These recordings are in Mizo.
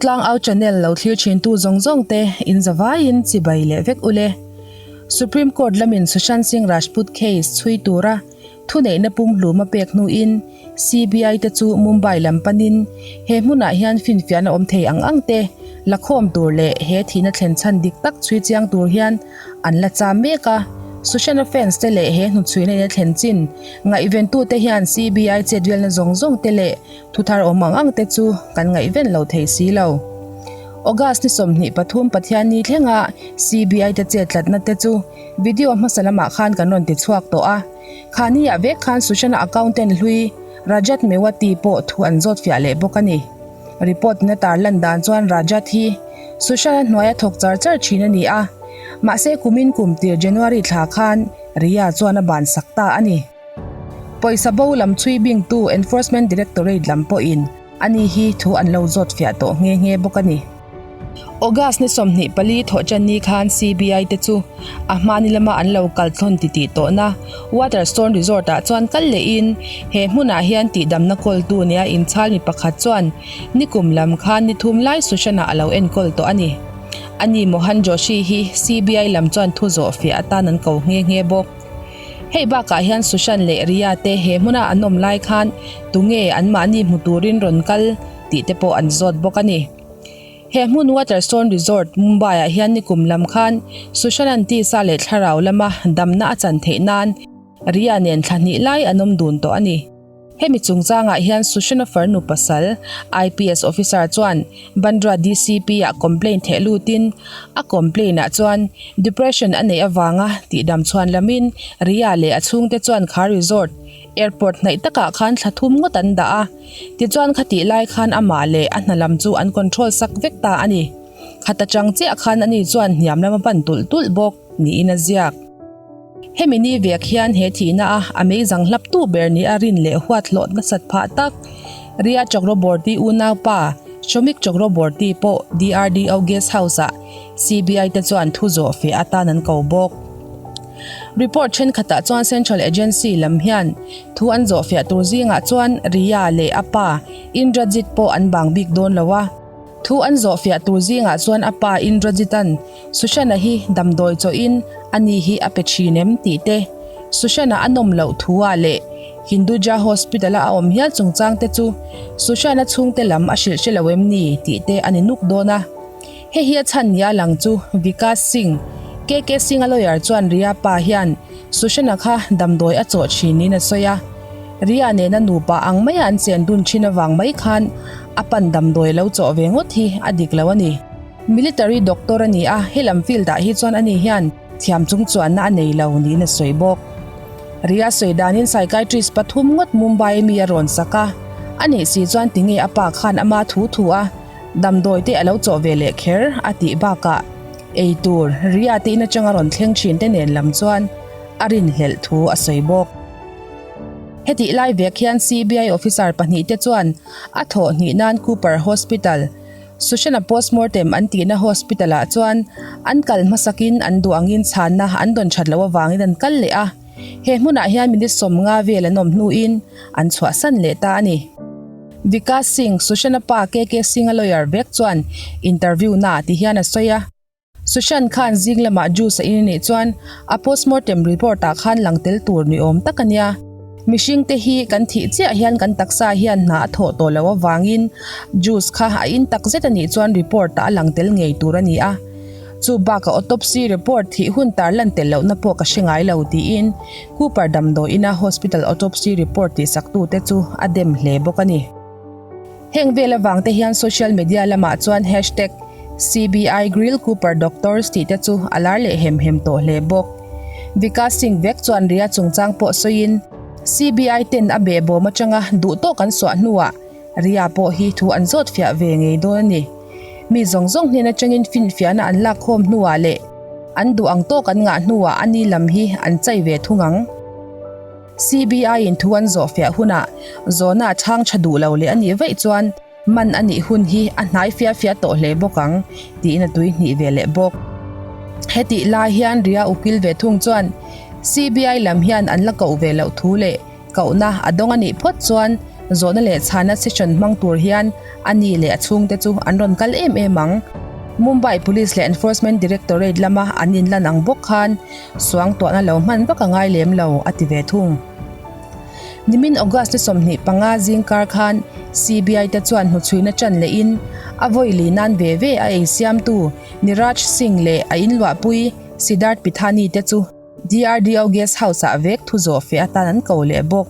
Tlangau Channel lo thlir thintu zawng zawng te in zavaiin chibai leh vek ule. Supreme Court lamin Sushant Singh Rajput case chhui tura Thuneihna pumhlum a pek hnuin CBI te chu Mumbai lam panin he hmunah hian finfiahna awm thei ang ang te la khawm tur leh he thihna thlen chhan dik tak chhui chiang tur hian an la cham mek a. Sushant-a fans te leh he hnuchhuina in a thlen chin ngaihventute hian CBI chetvelna zawng zawng te leh thuthar awm ang ang te chu kan ngaihven lo thei si lo. August ni 23 Pathianni thlenga CBI te chettlatna te chu Video hmasa lamah khan kan rawn ti chhuak tawh a, khaniah vek khan Sushana accountant hlui Rajat Mewati pawh thu an zawt fiah leh bawk a ni. Report in a tar lan dan chuan Rajat hi Sushana hnuaia thawk char char thin a ni a, mahse kumin kum tir January thla khan Riya chuan a ban sak ta a ni. Pawisa bo lam chhui bingtu Enforcement Directorate lam pawhin Ani hi thu an lo zawt fiah tawh nghe nghe bawk a ni. August ni 24 thawhṭanni khan CBI te chu a hmani lama an lo kal thlawn titih tawhna Waterstone Resort ah chuan kal lehin he hmunah hian tihdamna kawltu nia inchhal mi pakhat chuan nikum lam khan ni thum lai Sushant-ah a lo enkawl tawh a ni. Ani Mohan Joshi hi CBI lam chuan thu zawh fiah atan an ko nghe nghe bawk. Hei bakah hian Sushant leh Riya te he hmuna an awm lai khan tunge anmahni hmu turin rawn kal tih te pawh an zawt bawk a ni. He hmun Waterstone Resort, Mumbai ah hian nikum lam khan Sushant-a'n tisa leh thlarau lama damna a chan theih nan Riya nen thla hnih lai an awm dun tawh a ni. Hemi chungchangah hian Sushana farnu pasal, IPS officer chuan Bandra DCP-ah complaint theh lutin a complaint-ah chuan depression a neih avanga tihdam chhuan lamin Riya leh a chhungte chuan kha resort, airport hnaih takah khan thla thum ngawt an dah a, tichuan khatih lai khan amah leh a hna lam chu an control sak vek ta a ni. Khat atang chiah khan ani chuan hniam lam a pan tulh tulh bawk niin a ziak. Hemi ni vek hian he thihna a a meizang hlap tu ber nia rin leh huat hlawh nasat phah tak Riya Chakraborty unaupa Shomik Chakraborty pawh DRDO Guest House ah CBI te chuan thu zawh feh atan an ko bawk. Report thenkhatah chuan Central Agency lam hian thu an zawh fiah tur zingah chuan Riya leh a pa Indrajit pawh an bang bik dawn lo a. Thu an zawh fiah tur zingah chuan a pa Indrajit-a'n Sushant-a hi damdawi chawhin a ni hi a pe thin em tih te, Sushant-a a nawm loh thu-ah leh Hinduja Hospital-a a awm hial chungchang te chu Sushant-a chhungte lam a hrilh hre lo em ni tih te a ni nuk dawn a. Hei hi a chhan nia lang chu Vikas Singh, KK Singh-a lawyer chuan Riya pa hian Sushant-a kha damdawi a chawh thin niin a sawi a. Riya nena nupa ang maia an chen dun thin avang mai khan a pan damdawi lo chawh ve ngawt hi a dik lo a ni. Military doctor a ni a, helam field ah hi chuan ani hian thiam chung chuanna a nei lo niin a sawi bawk. Riya sawi danin psychiatrist pathum ngawt Mumbai mi a rawn sak a, a nih si chuan tinge a pa khan ama thu thu a damdawi te a lo chawh ve leh kher a tih bakah eitur Riya te in atanga rawn thleng thin te nen lam chuan a rinhlelh thu a sawi bawk. Hetih lai vek hian CBI officer pahnihte chuan a thawh hnih nan Cooper Hospital, Sushana Postmortem an tihna hospital-ah chuan an kal hmasakin an duh angin chhanna an dawn that loh avangin an kal leh a. He hmunah hian minute 50 vel an awm hnuin an chhuahsan leh ta a ni. Vikas Singh, Sushana pa KK Singh-a lawyer vek chuan interview-naah ti hian a sawi a. Sushant khan zing lamah juice a in a nih chuan a postmortem report ah khan lang tel tur ni awm tak a nia. Mihring te hi kan thih chiah hian kan taksa hian hna a thawh tawh loh avangin juice kha a in tak zet a nih chuan report ah a lang tel ngei tur a ni a. Chu bakah autopsy report thih hun tar lan tel lohna pawh ka hre ngai lo tiin Cooper damdawiina hospital autopsy report tihsaktute chu a dem hle bawk a ni. Heng vel avang te hian social media lamah chuan hashtag CBIGrillCooperDoctors tih te chu a lar leh hem hem tawh hle bawk. Vikas Singh vek chuan Riya chungchang pawh sawiin CBI ten a behbawm atanga duh tawk an suah hnuah Riya pawh hi thu an zawt fiah ve ngei dawn a ni. Mi zawng zawng hnen atangin finfiahna an lak khawm hnuah leh an duh ang tawk an ngah hnuah a ni lam hi an chai ve thung ang. CBI in thu an zawh fiah hunah zawhna a chhang tha duh lo leh a nih vaih chuan man a nih hun hi a hnai fia fia tawh hle bawk ang tiin a tui hnih ve leh bawk. Hetih lai hian Riya ukil ve thung chuan CBI lam hian an la koh ve loh thu leh kohna a dawng a nih phawt chuan Zawhna leh chhana session hmang tur hian a ni leh a chhungte chu an rawn kal em em ang. Mumbai Police leh Enforcement Directorate lama an inlan ang bawk khan suangtuahna lo hman vak a ngai lem lo, a ti ve thung. Nimin August ni 25 zingkar khan CBI te chuan hnuchhuina ṭan lehin a vawi li nan ve ve a ei siamtu Niraj Singh leh a inluahpui Siddharth Pithani te chu DRDO Guest House ah vek thu zawh feh atan an ko leh bawk.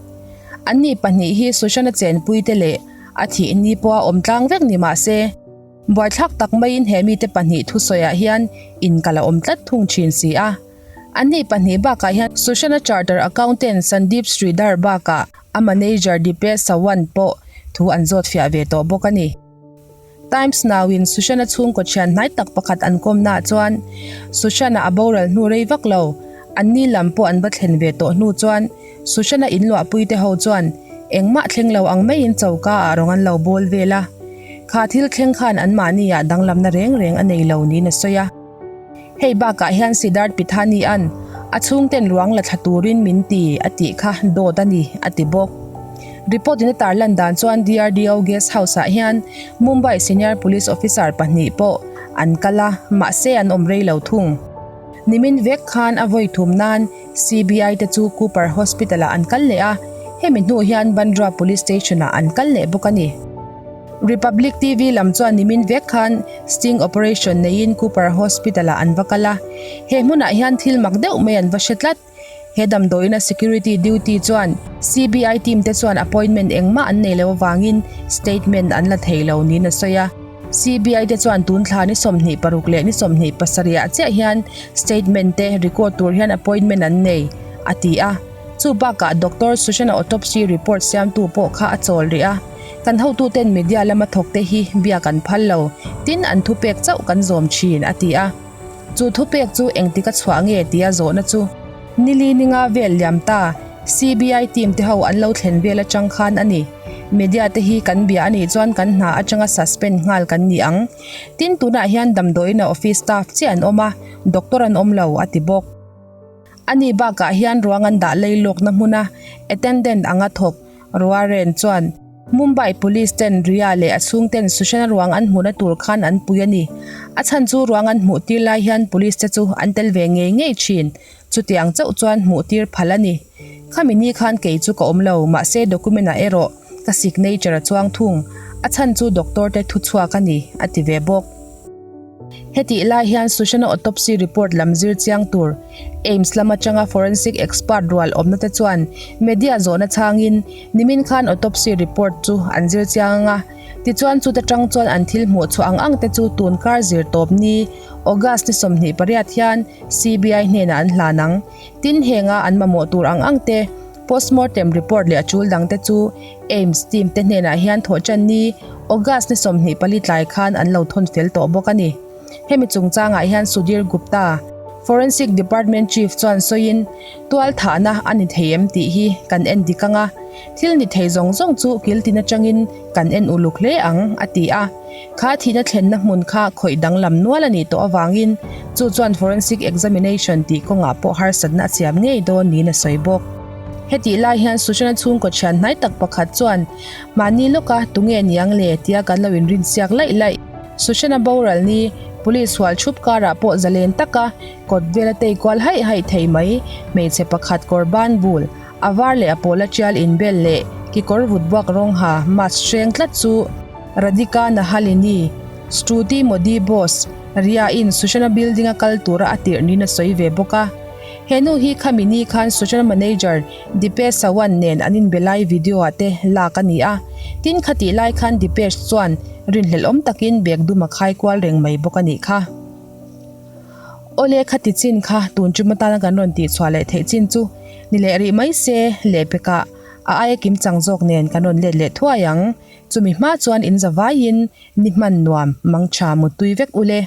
Anni pahnih hi Sushant-a chenpuite leh a thih ni pawha awm tlang vek ni mah se, buaithlak tak maiin he mite pahnih thusawiah hian inkal a awm tlat thung thin si a. Anni pahnih bakah hian Sushant-a Charter Accountant Sandeep Sridhar bakah a manager Dipesh Sawant pawh thu an zawt fiah ve tawh bawk a ni. Times Now-in Sushant-a chhungkaw thian hnai tak pakhat an kawmnaah chuan Sushant-a a boral hnu rei vak lo, anni lam pawh an va thlen ve tawh hnu chuan Sushant-a inluahpuite ho chuan engmah thleng lo ang maiin choka ah rawng an lo bawl vel a. Kha thil thleng khan anmahni ah danglamna reng reng a nei lo niin a sawi a. Hei bakah hian Siddharth Pithani-a'n a chhungten ruang la thla turin min ti a tih kha dawt a ni, a ti bawk. Report in a tarlan dan chuan DRDO Guest House-ah hian Mumbai Senior Police Officer pahnih pawh an kal a, mahse an awm rei lo thung. Nimin vek khan a vawi thum nan CBI te chu Cooper Hospital-ah an kal leh a, hemi hnu hian Bandra Police Station-ah an kal leh bawk a ni. Republic TV lam chuan nimin vek khan sting operation neiin Cooper Hospital-ah an va kal a, he hmunah hian thil mak deuh mai an va hre tlat. He damdawiina security duty chuan CBI team te chuan appointment engmah an nei lo avangin statement an la thei lo niin a sawi a. CBI te chuan tun thla ni 26 leh ni 27 ah chiah hian statement te record tur hian appointment an nei, a ti a. Chu bakah Doctor Sushant-a autopsy report siamtu pawh kha a chawl rih a. Kan hotuten media lama thawkte hi biak an phal lo, tin an thupek chauh kan zawm thin, a ti a. Chu thupek chu engtik a chhuah nge tia zawhna chu nili ninga vel liam ta CBI team te ho an lo thlen vel atang khan a ni. Media te hi kan bia a nih chuan kan hna atanga suspend nghal kan ni ang. Tin tunah hian damdawiin a office staff chiah an awm a, doctor an awm lo, a ti bawk. Ani bakah hian ruang an dah lei lawkna hmuna attendant anga thawk Ruaren chuan Mumbai Police ten Riya leh a chhungten Sushant ruang an hmuhna tur khan an pui a ni. A chhan chu ruang an hmuh tir lai hian Police te chu an tel ve ngei ngei thin. Chutiang chauh chuan hmuh tir phal a ni. Khami ni khan kei chu ka awm lo, mahse document ah erawh ka signature a chuang thung. A chhan chu doctor te thu chhuak a ni, a ti ve bawk. Hetih lai hian Sushant-a autopsy report lam zir chiang tur AIIMS lam atanga forensic expert rual awmna te chuan media zawhna chhangin nimin khan autopsy report chu an zir chiang ang a, tichuan chuta tang chuan an thil hmuh chhuah ang ang te chu tun kar zir tawp ni August ni 28 hian CBI hnenah an hlan ang. Tin henga an mamawh tur ang ang te Postmortem report leh a tul dangte chu AIIMS team te hnenah hian thawhṭan ni August ni 24 tlai khan an lo thawn fel tawh bawk a ni. Hemi chungchangah hian Sudhir Gupta, Forensic Department Chief chuan sawiin, Tual thahna a ni thei em tih hi kan en dik ang a, thil ni thei zawng zawng chu kil tin atangin kan en uluk hle ang, a ti a. Kha thihna thlenna hmun kha khawih danglam nual a nih tawh avangin chu chuan forensic examination tih kawngah pawh harsatna a siam ngei dawn niin a sawi bawk. Hetih lai hian Sushant-a chhungkaw thian hnai tak pakhat chuan mahni lawka tunge niang le tia kan lo inrinsiak laih laih. Sushant-a boral ni police hual thup karah pawh zalen taka kawt vela tei kual haih haih thei mai hmeichhe pakhat kawr ban bul a var leh a pawla tial inbel leh kekawr vut buak rawng ha mask hreng tlat chu Radhika Nahalini, Stuti Modi boss, Ria-in Sushana building-a kal tura a tirh niin a sawi ve bawk a. He nu hi khami ni khan Sushana manager Dipesh Sawant nen an inbe lai video-ah te lak a ni a. Tin khatih lai khan Dipesh chuan rinhlelh awm takin bag dum a khai kual reng mai bawk a nih kha. Awle khati chin kha tun tum atana kan rawn tihchhuah leh theih chin chu ni leh rih mai se lehpekah a aia kimchang zawk nen kan rawn let leh thuai ang. Chumi hma chuan in za vaiin ni hman nuam mangtha mutui vek ule.